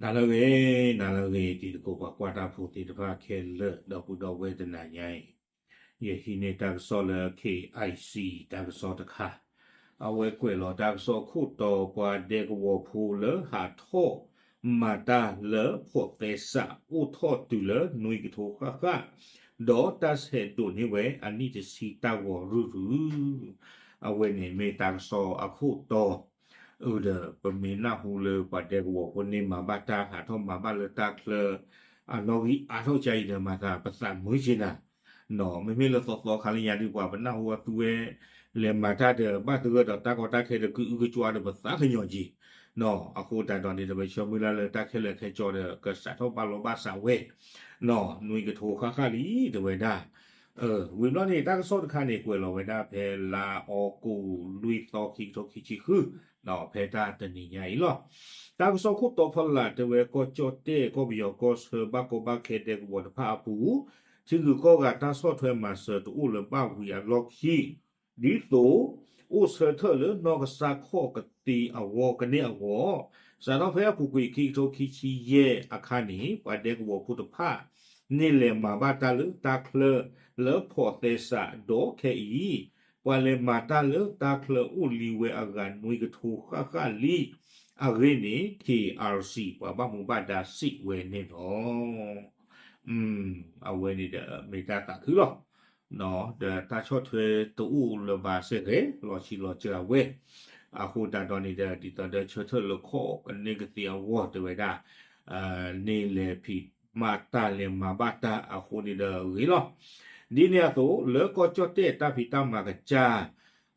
နၤလၢအဂ့ၤ, နၤလၢအဂ့ၤ တံၤသကိးပှၤကွၢ်တၢ်ဖိသ့ၣ်တဖၣ်ခဲလၢာ် ဒီပုၢ်ဒီဝဲၢ်တနၤညါအံၤ, ယဟံးန့ၢ်တၢ်ကစီၣ်လၢ K I C တၢ်ကစီၣ်တခါ, အဝဲကွဲးလီၤတၢ်ကစီၣ်ခိၣ်တီ ပှၤဒဲကဝီၤဖိလၢဟးထီၣ်မၤတၢ်လၢဖီးသဲစး အိၣ်ထီၣ်တုၤလၢနွံကထိဃၣ်ဃၣ်, ဒီးတၢ်ဆဲးဒိးန့ၢ်ဝဲအနံၣ်တဆံတၢ်ဂီၤရုၢ်ရုၢ်, အဝဲန့ၣ်မ့ၢ်တၢ်ကစီၣ်အခိၣ်တီ အဒီး ပမ့ၢ်နၢ်ဟူလၢပှၤဒဲကဝီၤဖိန့ၣ်မၤဘၣ်တၢ်ဟးထီၣ်မၤဘၣ်လၢတၢ်ချၢ အနီၣ်ဂံၢ်အါထီၣ်ကါအံၤဒီး မၤသးပသးမုာ်က့ၤနၤ, မ့မ့ၢ်လၢသီသီခါလၢညါဒုး ပှၤပနၢ်ဟူအသုဝဲ လဲၤမၤတၢ်ဒီး ဘၣ်သဂၢၢ်ဒီးတၢ်ကီတၢ်ခဲဒီး ကအုကကွါဒီး ပသးကညီၤက့ၤ, အဃိသတးဒီးန့ၣ်ဒီး ပဆၢမုၢ်လၢ်လၢတၢ်ခဲလၢာ်ခဲဆ့ဒီး ကစးထီၣ်ဘၣ်လီၤဘၣ်စးဝဲ, နွံကထိဃၣ်ဃၣ်လံ တဲဝဲဒၣ် ဝံၤဘျီန့ၣ် တၢ်ကစီၣ်တခါန့ၣ် ကွဲးလီၤဝဲဒၣ်ဖဲလါအီကူး လွံၢ်သီ ခံကထိခံဆံဃု, ဖဲတၢ်တနံၤညါအံၤလီၤ. တၢ်ကစီၣ်ခိၣ်တီဖီလာ်တဲဝဲ ကီၢ်ကၠီၣ်တဲၣ် ကီၢ်ပယီၤကီၢ်ဆၢ ဘၣ်ကီဘၣ်ခဲဒဲကဝီၤတဖၣ်အပူၤ ထံဂုၤကီၢ်ဂၤတၢ်ဆီၣ်ထွဲမၤစၢၤတအိၣ်လၢၤဘၣ်ဝံၤအလီၢ်ခံ ဒ်သိး အိၣ်ဆၢထၢၣ်လၢနီၢ်ကစၢ်ခီၣ်ကသ့အဂီၢ်ကန့ၢ်အဂီၢ်, စးထီၣ်ဖဲအပူၤကွံာ် ခံကထိခံဆံယဲၢ်အခါန့ၣ် ပှၤဒဲကဝီၤဖိတဖၣ် န့ၢ်လဲၤမၤဘၣ်တၢ်လၢတၢ်ချၢလၢဖီးသဲစး ဒီးခဲအံၤ ပှၤလဲၤမၤတၢ်လၢတၢ်ချၢအိၣ်လံဝဲအဂၤ နွံကထိဃၣ်ဃၣ်လံအဂ့ၢ်န့ၣ် K R C ပှၤဘၣ်မူဘၣ်ဒါစံးဝဲန့ၣ်လီၤ. အဝဲန့ၣ်ဒီးမ့ၢ်တၢ်သးခုလီၤ. ဒီးတၢ်ဆီၣ်ထွဲတအိၣ်လၢၤဘၣ်စ့ၢ်ကီး လီၤဆံးလီၤစှၤဝဲ, အဃိသတးဒီးန့ၣ်ဒီး ဒ်သိးဒီးဆၢထၢၣ်လၢခီၣ်ကန့ၢ်ကသ့အဂီၢ်တဲဝဲဒၣ် န့ၢ်လဲၤဖံးမၤတၢ်လဲၤမၤဘၣ်တၢ်အဃိန့ၣ်ဒီးဂ့ၤလီၤ. ဒ်န့ၣ်အသိး လၢကီၢ်ကၠီၣ်တဲၣ်တၢ်ဖံးတၢ်မၤကစၢ်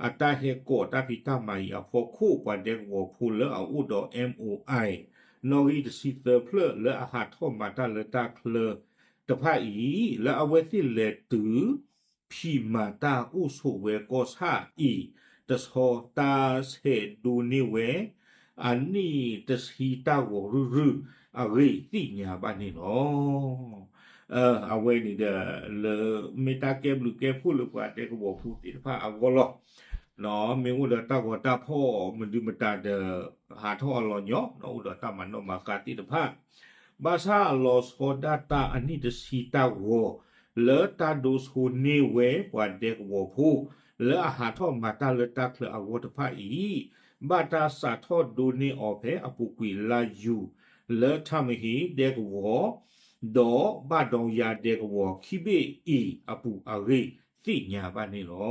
အတၢ်ဟဲကိးတၢ်ဖံးတၢ်မၤအံၤအဖီခိၣ် ပှၤဒဲကဝီၤဖိလၢအအိၣ်ဒီး M O I နီၣ်ဂံၢ်တဆံသၢဖျၢၣ်လၢအဟးထီၣ်မၤတၢ်လၢတၢ်ချၢတဖၣ်အံၤ လၢအဝဲသ့ၣ်လဲၤတုၤ ဖံးမၤတၢ်အိၣ်ဆိးဝဲကီၢ်ဆၣ်အံၤ တဆီတၢ်ဆဲးဒိးန့ၢ်ဝဲ အနံၣ်တဆံတၢ်ဂီၤရုၢ်ရုၢ်အဂ့ၢ်သ့ၣ်ညါဘၣ်န့ၣ်လီၤ. အဝဲန့ၣ်ဒီး လၢမ့ၢ်တၢ်ကဲဘျုးကဲဖှိၣ်လၢပှၤဒဲကဝီၤဖိသ့ၣ်တဖၣ်အဂီၢ်လီၤ. မ့ၢ်အိၣ်ဒီးတၢ်ဂီၤတၢ်ဖီၣ်မနုၤမတၤဒီး ဟးထီၣ်အလီၤညီ ဒီးအိၣ်ဒီးတၢ်မၤနီၣ်မၤဃါသ့ၣ်တဖၣ် ဘၣ်ဆၣ်အလီၤဆီဒၣ်တၢ်အနံၣ်တဆံတၢ်ဂီၤ လၢတၢ်ဒိးဆိန့ၢ်ဝဲပှၤဒဲကဝီၤဖိ လၢအဟးထီၣ်မၤတၢ်လၢတၢ်ချၢအဂီၢ်တဖၣ်အံၤ ဘၣ်တၢ်စးထီၣ်ဒိးန့ၢ်အီၤဖဲအပူၤကွံာ်လါယူၤ လၢထၣ်မဟ့ဒဲကဝီၤ ဒီးဘၣ်ဒီယါဒဲကဝီၤခံဘ့ၣ်အံၤအပူၤအဂ့ၢ်သ့ၣ်ညါဘၣ်န့ၣ်လီၤ.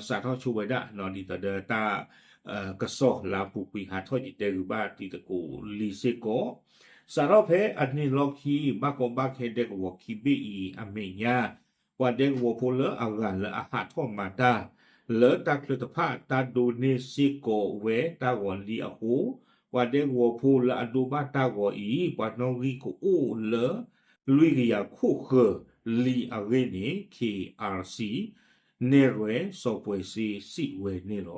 စးထီၣ်ဆိဝဲဒၣ် ဒ်သိးဒီးတၢ် ကစီၣ်လၢအပူၤကွံာ်ဟးထီၣ်ယတဲဂုာ်ဘၣ်တံၤသကိးလံစ့ၢ်ကီး, စးထီၣ်ဖဲအနံၤလီၢ်ခံ ဘၣ်ကီဘၣ်ခဲဒဲကဝီၤခံဘ့ၣ်အံၤအမဲာ်ညါ ပှၤဒဲကဝီၤဖိလၢအဂၤလၢအဟးထီၣ်မၤတၢ် လၢတၢ်ချၢတဖၣ် တၢ်ဒိးန့ၢ်စ့ၢ်ကီးဝဲတၢ်ဂီၤလံအဃိ, ပှၤဒဲကဝီၤဖိလၢအဒိဘၣ်တၢ်ဂီၤအံၤ ပှၤနီၣ်ဂံၢ်ကအိၣ်လၢ လွံၢ်ကယၤခိၣ်ဃၢၤလံအဂ့ၢ်န့ၣ် K R C နဲၣ်ရွဲၣ်စီၤပှဲၤစ့စံးဝဲန့ၣ်လီၤ.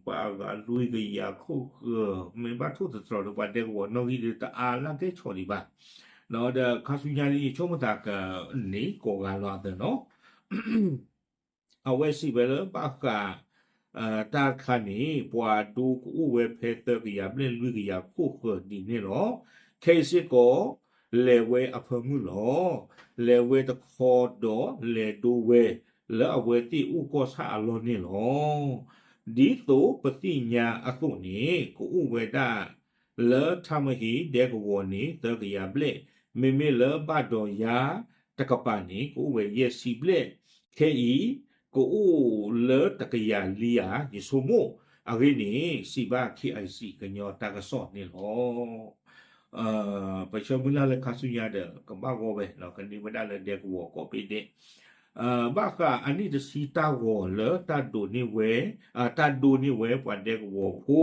ပှၤအဂၤလွံၢ်ကယၤခိၣ်ဃၢၤ မ့ၢ်ဘၣ်ထိၣ်သတြီၤဒီး ပှၤဒဲကဝီၤနီၣ်ဂံၢ်ဒီးတအါလၢကဲဆီၣ်ဒံးဘၣ်, ဒီးခါဆူညါလံ ယဆိကမိၣ်သးကန့ၢ်ကိးဂၤလီၤအသးနီၤ အဝဲစံးဝဲလၢဘၣ်ဃး တၢ်တခါန့ၣ် ပှၤဒိကအိၣ်ဝဲဖဲသၢကယၤဘျဲၣ်လွံၢ်ကယၤခိၣ်ဃၢၤဒ်န့ၣ်လီၤ. ခဲအံၤစ့ၢ်ကီး လဲၤဝဲအဖၢမုၢ်လီၤ. လဲၤဝဲတခီဒီးလဲၤဒိဝဲ လၢအဝဲသ့ၣ်အိၣ်ကီၢ်ဆၣ်အလီၢ်န့ၣ်လီၤ. ဒ်သိးပသ့ၣ်ညါအသိးန့ၣ် ကအိၣ်ဝဲဒၣ် လၢထၣ်မဟ့ဒဲကဝီၤန့ၣ် သၢကယၤဘျဲၣ်, မ့မ့ၢ်လၢဘၣ်ဒီးယါတကပၤန့ၣ် ကအိၣ်ဝဲယဲၢ်ဆံဘျဲၣ်, ခဲအံၤ ကအိၣ်လၢတကယၤလံဧါ ယဆိကမိၣ်, အဂ့ၢ်န့ၣ် စံးဘၣ် K I C ကညီတၢ်ကစီၣ်န့ၣ်လီၤ. ပဆၢမုၢ်လၢ်လၢခါဆူညါဒီး ကဘၣ်ဂီၢ်ဝဲ ကန့ၢ်ဝဲဒၣ်လၢဒဲကဝီၤကိးဘ့ၣ်ဒဲး ဘၣ်ဃးအနံၣ်တဆံတၢ်ဂီၤလၢတၢ်ဒိးန့ၢ်ဝဲ, တၢ်ဒိးန့ၢ်ဝဲပှၤဒဲကဝီၤဖိ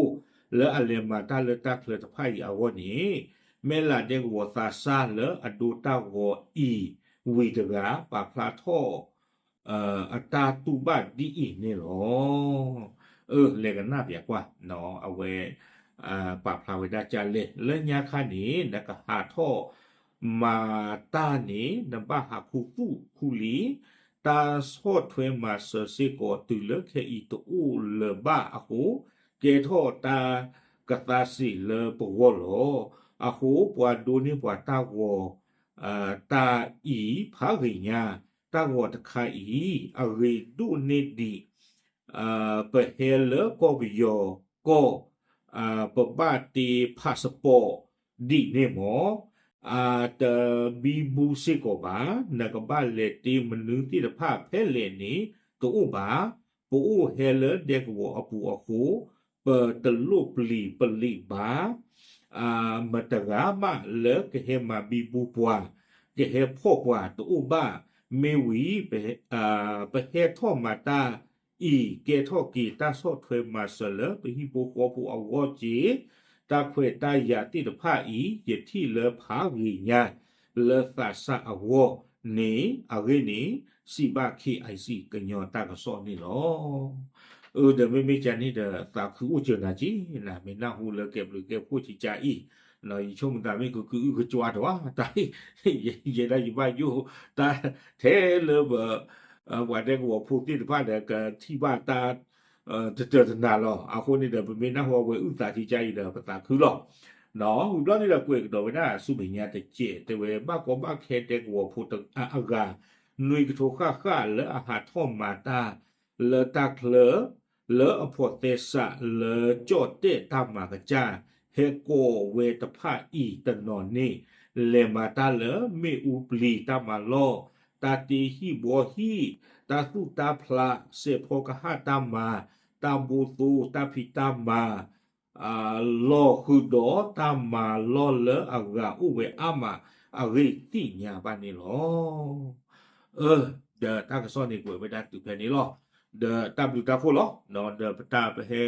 လၢအလဲၤမၤတၢ်လၢတၢ်ချၢတဖၣ်အံၤအဂီၢ်န့ၣ်, မဲၢ်လးဒဲကဝီၤသးစၢ်လၢအဒိတၢ်ဂီၤအံၤ ဝံၤတဂၤ ပာ်ဖျါထီၣ် အတၢ်တူၢ်ဘၣ်ဒ်အံၤန့ၣ်လီၤ. အၢ လဲၤကနၣ်ပၠးကွၢ်, အဝဲ ပာ်ဖျါဝဲဒၣ်ကၢ်လဲၣ် လၢညါခါန့ၣ် နကဟးထီၣ်မၤတၢ်န့ၣ် နဘၣ်ဟးခူသူၣ်ခူလံၤ, တၢ်ဆီၣ်ထွဲမၤစၢၤစ့ၢ်ကီးတုၤလၢခဲအံၤတအိၣ်လၢၤဘၣ်အဃိ, ကဲထီၣ်တၢ် ကသါစ့ၢ်လၢပဂီၢ်လီၤ. အဃိပှၤဒိးန့ၢ်ပှၤတၢ်ဂီၤ တၢ်အံၤဖးဂ့ၤညါ, တၢ်ဂီၤတခါအံၤ အဂ့ၤဒိၣ်န့ၢ်ဒံး ပဟဲလၢကီၢ်ပယီၤကီၢ် ပဘၣ်တ့ passport ဒ်န့ၣ်မး, အတဘံဘူစ့ၢ်ကီးဘၣ်. နကဘၣ်လဲၤတ့မနုၤသ့ၣ်တဖၣ်ဖဲလဲၣ်န့ၣ် တအိၣ်ဘၣ်. ပအိၣ်ဟဲလၢဒဲကဝီၤအပူၤအဃိ ပတလိၣ်ပျံၤပလံးဘၣ်. မတဂၤမးလၢကဟဲမၤဘံဘူပှၤ, ကဟဲဖီၣ်ပှၤတအိၣ်ဘၣ်. မ့ၢ်ဝံၤ ပဟဲထီၣ်မၤတၢ်အံၤ ကဲထီၣ်က့ၤတၢ်ဆီၣ်ထွဲမၤစၢၤလၢပဟံၣ်ဖိဃီဖိအဂီၢ်က့ၤ, တၢ်ခွဲးတၢ်ယာ်သ့ၣ်တဖၣ်အံၤ ယထံၣ်လၢဖးဂ့ၤညါ လၢသးစၢ်အဂီၢ်န့ၣ် အဂ့ၢ်န့ၣ် စံးဘၣ် KIC ကညီတၢ်ကစီၣ်န့ၣ်လီၤ. အၢ ဒီးမ့မ့ၢ်ကန့ၣ်ဒီး သးခုအိၣ်စၢၤနၤက့ၤနၤ, မ့ၢ်နၢ်ဟူလၢကဲဘျုးကဲဖှိၣ်ကကါအံၤ, ယဆိကမိၣ်သးမ့ၢ်ကကအုကကွါတဝါ တၢ် ယဲဒၣ်ယဘၣ်ယိၣ် တၢ်ထဲလၢပ ပှၤဒဲကဝီၤဖိသ့ၣ်တဖၣ်ဒီး ကထံၣ်ဘၣ်တၢ် တတၢၤတနၤလီၤ. အဃိန့ၣ်ဒီး ပမ့ၢ်နၢ်ဟူအဝဲအုၣ်သးထံကါအံၤဒီး ပသးခုလီၤ. ဝံၤဘျီန့ၣ်ဒီး ကွဲးကဒီးဝဲဒၣ်ဆူမဲာ်ညါတကဲး တဲဝဲဘၣ်ကီဘၣ်ခဲဒဲကဝီၤဖိအဂၤ နွံကထိဃၣ်ဃၣ်လၢအဟးထီၣ်မၤတၢ်လၢတၢ်ချၢ လၢအဖိးသဲစးလၢကၠီၣ်တဲၣ်တၢ်မၤကစၢ် ဟဲကိးဝဲတဖၣ်အံၤတနီၤန့ၣ် လဲၤမၤတၢ်လၢမ့ၣ်အူပျံၤတၢ်မၤလီၢ်, တၢ်တ့ဟံၣ်ဘှီဟံၣ်, တၢ်သူၣ်တၢ်ဖျး, စဲးဖီကဟၣ်တၢ်မၤ, တၢ်ဘိသိတၢ်ဖံးတၢ်မၤ လီၢ်ဃုာ်ဒီးတၢ်မၤလီၢ်လၢအဂၤအိၣ်ဝဲအါမး အဂ့ၢ်သ့ၣ်ညါဘၣ်န့ၣ်လီၤ. အၢ ဒီးတၢ်ကစီၣ်န့ၣ်ကွဲးဝဲဒၣ်တုၤဖဲန့ၣ်လီၤ. ဒီးတၢ်ဘျုးတၢ်ဖှိၣ်လီၤ. ဒီးပတၢ်ပဟဲ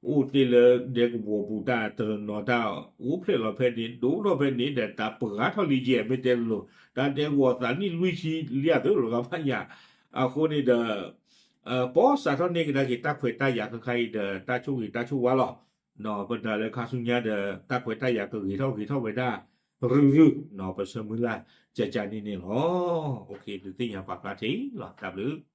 အိၣ်တ့ၢ်လၢဒဲကဝီၤပူၤတၢ်တနီၤနီၤတၢ်အိၣ်ဖျဲၣ်လီၤဖဲန့ၣ် ဒိၣ်ထီၣ်ဖဲန့ၣ်ဒီး တၢ်ပှၤထီၣ်လံယဲၢ်မ့ၢ်တဲလိၤ တၢ်ဒဲကဝီၤသးနံၣ်လွံၢ်ဆံလံအသိးလီၤကဘၣ်ညါ. အဃိန့ၣ်ဒီး ပီစးထီၣ်န့ၢ်ကဒါက့ၤတၢ်ခွဲးတၢ်ယာ်ခဲခါအံၤဒီး တၢ်ဆိၣ်ဂ့ၤတၢ်ဆိၣ်ဝါလီၤ. ပနာ်လၢခါဆူညါဒီး တၢ်ခွဲးတၢ်ယာ်ကဂ့ၤထီၣ်ဂ့ၤထီၣ်ဝဲဒၣ် ရုၢ်ရုၢ် ပဆၢမုၢ်လၢ်ကကန့ၣ်န့ၣ်လီၤ. ဒုးသ့ၣ်ညါပာ်ဖျါထီၣ်လီၤ. တၢ်ဘျုး